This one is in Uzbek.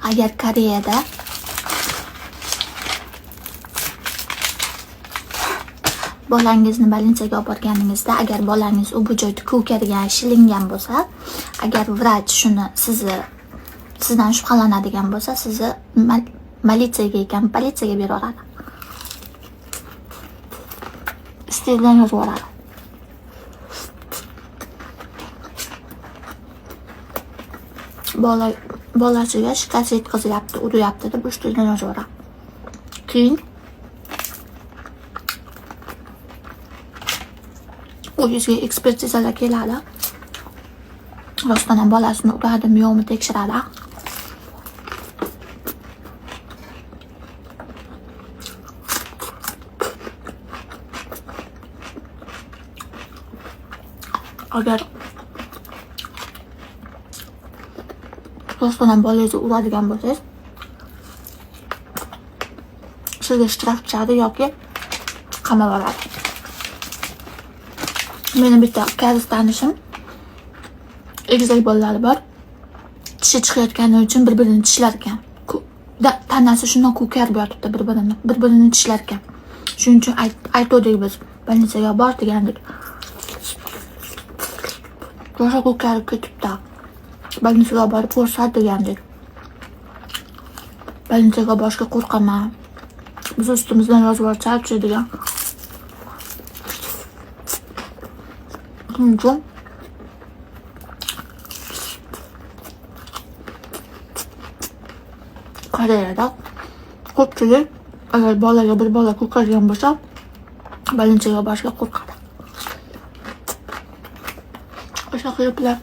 Agar Koreyada bolangizni больница ga olib borganingizda, agar bolangiz u bu joyda ko'kargan, shilingan bo'lsa, agar vrach shuni sizni sizdan shubhalanadigan bo'lsa, sizni militsiyaga ekan, politsiyaga berib yuboradi. Ustingizdan yozib yuboradi. Bola bolasiga shikast yetkazyapti, uryapti deb ustingizdan yozib yuboradi. Keyin uyingizga ekspertizalar keladi. Rostdan ham bolasini uradimi, yo'qmi tekshiradi. Agar rostdan ham bolangizni uradigan bo'lsangiz, sizga shtraf tushadi yoki qamab oladi. Meni bitta koreys tanishim, egizak bolalari bor. Tishi chiqayotgani uchun bir-birini tishlar ekan. Tanasi shundoq ko'karib yotibdi bir-birini. Bir-birini tishlar ekan. Shuning uchun aytuvdik biz, больница ga bor degandik. Rosa ko'karib ketibdi. Больница ga borib ko'rsat degandik. Больница ga borishga qo'rqaman. Biz ustimizdan yozib yuborsa-chi degan. Shuning uchun Koreyada ko'pchilik agar bolaga bir bola ko'kargan bo'lsa, больница ga borishga qo'rqadi. O'sha qiliblar.